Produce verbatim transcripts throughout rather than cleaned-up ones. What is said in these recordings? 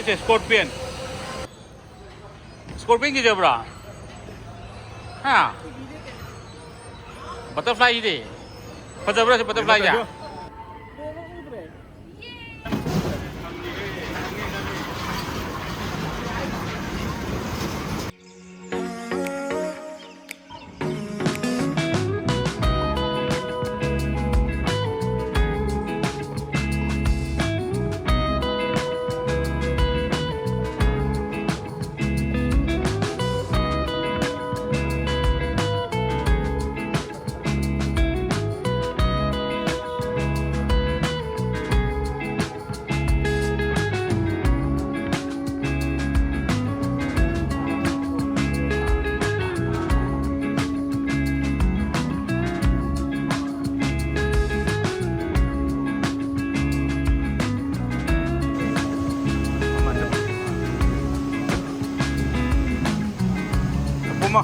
ꯁꯦ ꯁ꯭ꯀꯣꯔꯄꯤꯌꯟ꯫ ꯁ꯭ꯀꯣꯔꯄꯤꯌꯟ ꯀꯤꯖꯕ꯭ꯔꯥ? ꯍꯥ? ꯕꯇꯔꯐ꯭ꯂꯥꯏꯁꯤꯗꯤ? ꯐꯖꯕ꯭ꯔꯥ ꯁꯤ ꯕꯇꯔꯐ꯭ꯂꯥꯏꯁꯦ? ꯄꯨꯝꯃꯣ꯫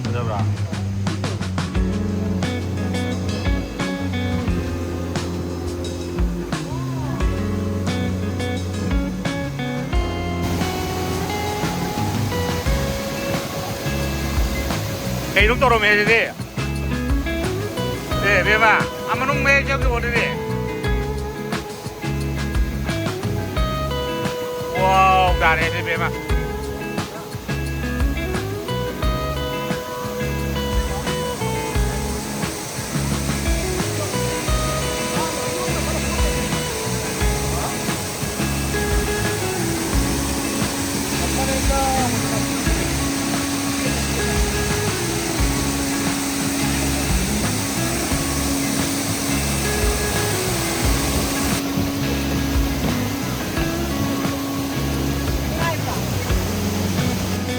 ꯐꯖꯕ꯭ꯔꯥ? ꯀꯩꯅꯣ ꯇꯧꯔꯝꯃꯦ ꯁꯤꯗꯤ? ꯑꯦ, ꯕꯦꯝꯃ, ꯑꯥ ꯃꯅꯨꯡ ꯃꯌꯥꯏ ꯆꯪꯈꯤꯕꯣ ꯑꯗꯨꯗꯤ? ꯋꯥꯎ, ꯇꯥꯔꯦ ꯑꯗꯨ ꯕꯦꯝꯃ꯫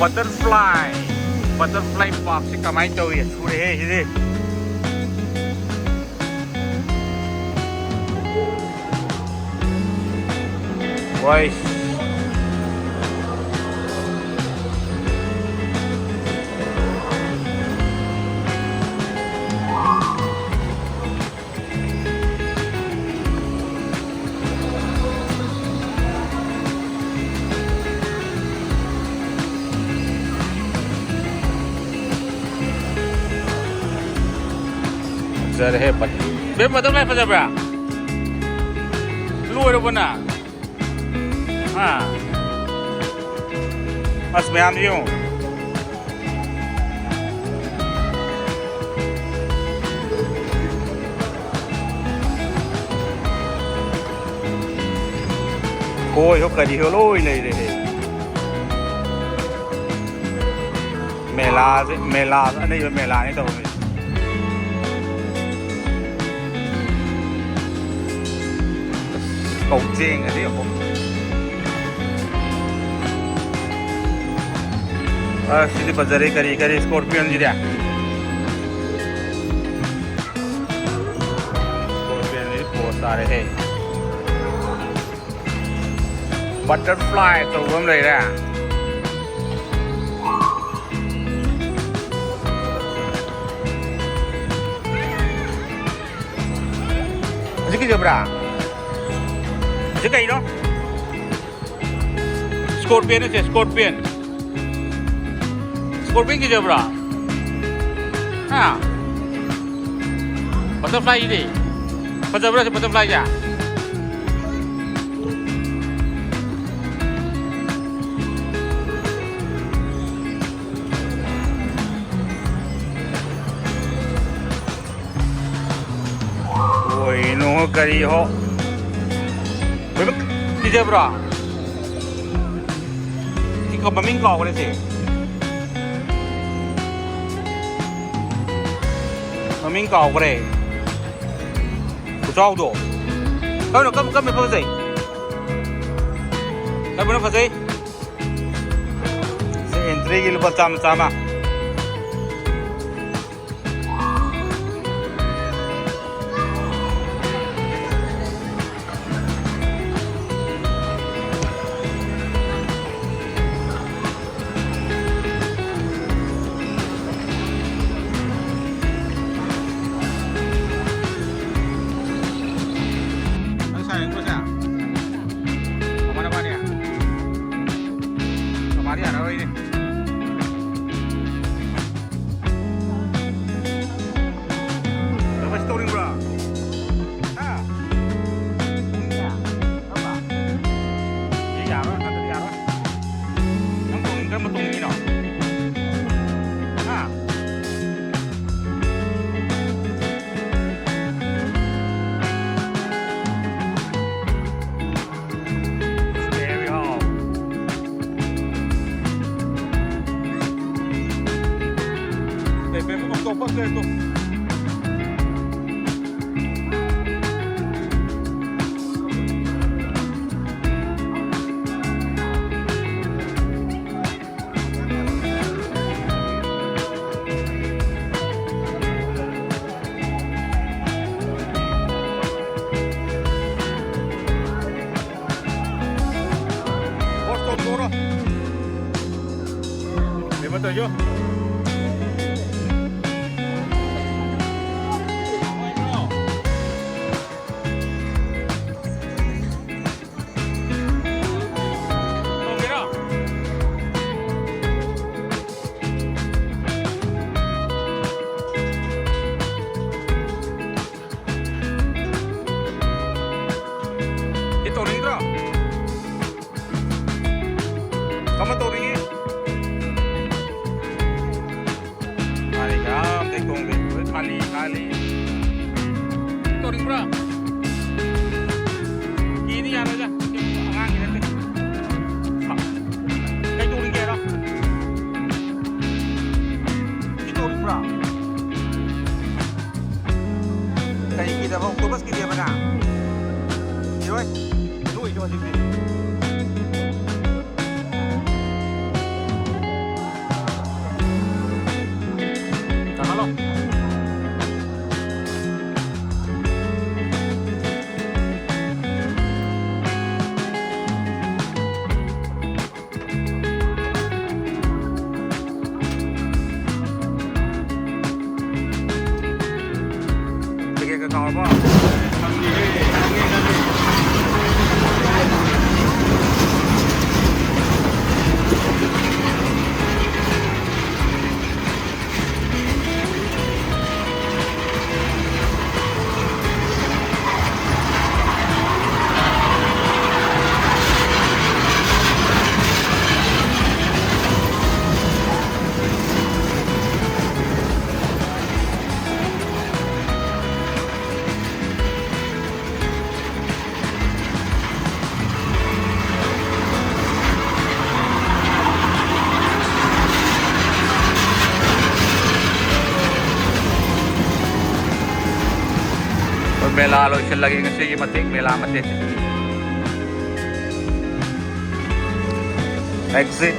Butterfly, butterfly park ꯁꯤ ꯀꯃꯥꯏꯅ ꯇꯧꯏ? ꯁꯨꯔꯦꯍꯦ ꯁꯤꯗꯤ꯫ ꯋꯥꯏ꯫ ꯐꯖꯔꯦꯍꯦ꯫ ꯕꯦꯝ, butterfly ꯐꯖꯕ꯭ꯔꯥ? ꯂꯣꯏꯔꯕꯣ ꯅꯪ? ꯍꯥ? ꯑꯁ, ꯃꯌꯥꯝꯁꯤ ꯌꯦꯡꯉꯨ꯫ ꯀꯣꯏꯍꯣ ꯀꯔꯤꯍꯣ ꯂꯣꯏ ꯂꯩꯔꯦꯍꯦ꯫ ꯃꯦꯂꯥꯁꯦ, ꯃꯦꯂꯥꯁꯦ ꯑꯅꯩꯕ ꯃꯦꯂꯥꯅꯤ ꯇꯧꯔꯤꯁꯦ꯫ ꯑꯁ, ꯀꯧꯖꯦꯡꯒꯗꯤ ꯑꯃꯨꯛ꯫ ꯑꯁ, ꯁꯤꯗꯤ ꯐꯖꯔꯦ꯫ ꯀꯔꯤ, ꯀꯔꯤ scorpion ꯁꯤꯗꯤ? Scorpion ꯁꯤꯗꯤ pose ꯇꯥꯔꯦꯍꯦ꯫ Butterfly ꯑꯆꯧꯕ ꯑꯃ ꯂꯩꯔꯦ꯫ ꯍꯧꯖꯤꯛ ꯀꯤꯖꯕ꯭ꯔꯥ? ꯍꯧꯖꯤꯛ ꯀꯩꯅꯣ? Scorpion ꯅꯠꯇꯦ, scorpion꯫ Scorpion ꯀꯤꯖꯕ꯭ꯔꯥ? ꯍꯥ? Butterfly ꯁꯤꯗꯤ꯫ ꯐꯖꯕ꯭ꯔꯥ ꯁꯤ butterfly ꯁꯦ? ꯀꯩꯅꯣ ꯀꯔꯤ ꯍꯣ? ꯀꯤꯖꯕ꯭ꯔꯣ? ꯁꯤ ꯀ-, ꯃꯃꯤꯡ ꯀꯥꯎꯈ꯭ꯔꯦ ꯁꯤ꯫ ꯃꯃꯤꯡ ꯀꯥꯎꯈ꯭ꯔꯦ꯫ ꯈꯨꯆꯥꯎꯗꯣ꯫ ꯀꯔꯝꯕꯅꯣ, ꯀꯔꯝ-, ꯀꯔꯝꯕ ꯐꯖꯩ? ꯀꯔꯝꯕꯅ ꯐꯖꯩ? ꯁꯤ entry ꯒꯤ ꯂꯨꯄꯥ ꯆꯥꯝꯃ, ꯆꯥꯝꯃ꯫ ꯅꯪ ꯁꯥꯏ ꯅꯠꯇ꯭ꯔꯣ ꯁꯦ? ꯀꯃꯥꯏꯅ ꯄꯥꯅꯤ? ꯀꯃꯥꯏꯅ ꯌꯥꯔꯔꯣꯏꯅꯦ? ꯂꯨꯄꯥ ꯂꯩꯔꯦ ꯇꯣ꯫ ꯍꯣꯁ ꯇꯧꯊꯣꯛꯑꯣꯔꯣ? ꯀꯩꯅꯣ ꯇꯧꯔꯤꯁꯤꯕꯣ? ꯇꯧꯒꯦꯔꯣ? ꯁꯤ ꯇꯧꯅꯤꯡꯗ꯭ꯔꯣ? ꯀꯃꯥꯏ ꯇꯧꯔꯤꯒꯦ? ꯃꯥꯗꯤ ꯀꯅꯥꯝꯇ ꯇꯣꯡꯗꯦ꯫ ꯂꯣꯏ ꯈꯥꯂꯤ, ꯈꯥꯂꯤ꯫ ꯇꯧꯔꯤꯕ꯭ꯔꯥ? ꯀꯤꯗꯤ ꯌꯥꯔꯣꯏꯗ꯫ ꯑꯉꯥꯡꯒꯤ ꯅꯠꯇꯦ꯫ ꯁꯥ-, ꯀꯩ ꯇꯧꯔꯤꯒꯦ ꯍꯥꯏꯔꯣ? ꯁꯤ ꯇꯧꯔꯤꯕ꯭ꯔꯥ? ꯀꯔꯤ ꯀꯤꯗꯕ? ꯑꯣꯛꯇꯣꯄꯁ ꯀꯤꯗꯦꯕ ꯅꯪ? ꯀꯤꯔꯣꯏ꯫ ꯅꯣꯏꯗꯣ ꯍꯧꯖꯤꯛꯇꯤ꯫ ꯀꯪꯍꯜꯂꯣ꯫ ꯇꯤꯀꯦꯠꯀ ꯀꯥꯎꯔꯕꯣ? ꯈꯪꯗꯦꯍꯦ, ꯈꯪꯉꯦ, ꯈꯪꯉꯦ꯫ ꯃꯦꯂꯥ ꯂꯣꯏꯁꯤꯜꯂꯒꯦ ꯉꯁꯤꯒꯤ ꯃꯇꯦꯛ, ꯃꯦꯂꯥ ꯃꯇꯦꯛꯁꯦ꯫ ꯑꯦꯛꯖꯤꯠ